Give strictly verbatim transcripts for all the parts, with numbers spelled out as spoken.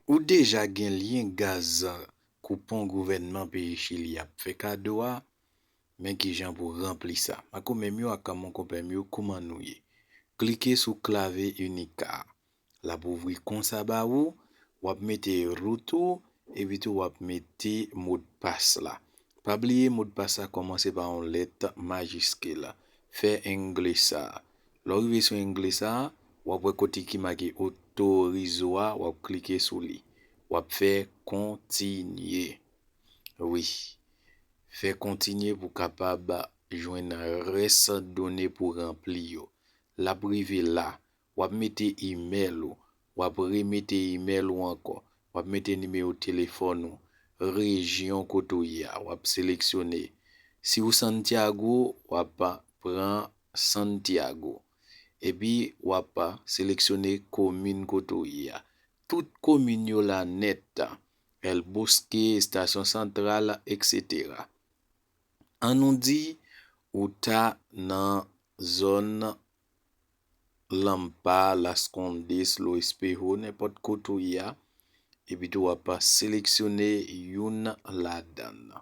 Ou deja gen lyen gaz koupon gouvènman peyi Chili ap fè kado a? Men kijan pou ranpli sa. Makomè m yo ak monkonpè m yo, kouman nou ye? Klike sou klave Unica a. L ap ouvri konsa ba ou, w ap mete rout ou, epi tou w ap mete modpas la. Pa bliye modpas la kòmanse pa yon lèt majiskil. Fè Inglesa. Lè w rive sou Inglesa, w ap wè kote ki make otorize w a, w ap klike sou li. W ap fè kontinye. Wi. Fè kontinye pou w kapab jwenn rès done pou ranpli yo. L ap rive la, w ap mete imèl ou, w ap remete imèl ou ankò, w ap mete nimewo telefòn ou, rejyon kote w ye a, w ap seleksyone. Si w Santiago, w ap pran Santiago. Epi w ap seleksyone komin kote w ye a. Tout komin yo la nèt, El Bosque, Estasyon Santral, etsetera. Ann nou di ou ta nan zòn Lampa, Las Condes, Lo Espejo, nenpòt kote w ye a, epi tou w ap seleksyone youn ladan l.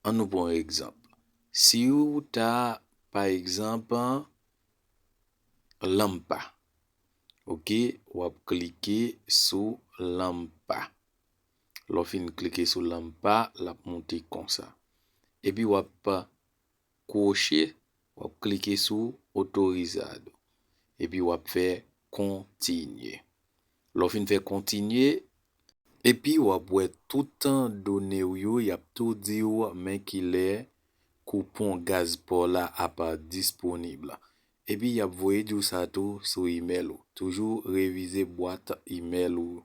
Ann nou pran yon egzanp. Si ou ta, pa egzanp, Lampa, oke, w ap klike sou Lampa. Lè w fin klike sou Lampa, l ap monte konsa. Epi w ap kwoche, w ap klike sou Autorizado. Epi w ap fè kontinye. Lè w fin fè kontinye, epi w ap wè tout done w yo, y ap tou di w men kilè koupon gaz pa w la ap disponib. Epi y ap voye di w sa tou sou imèl ou. Toujou revize bwat imèl ou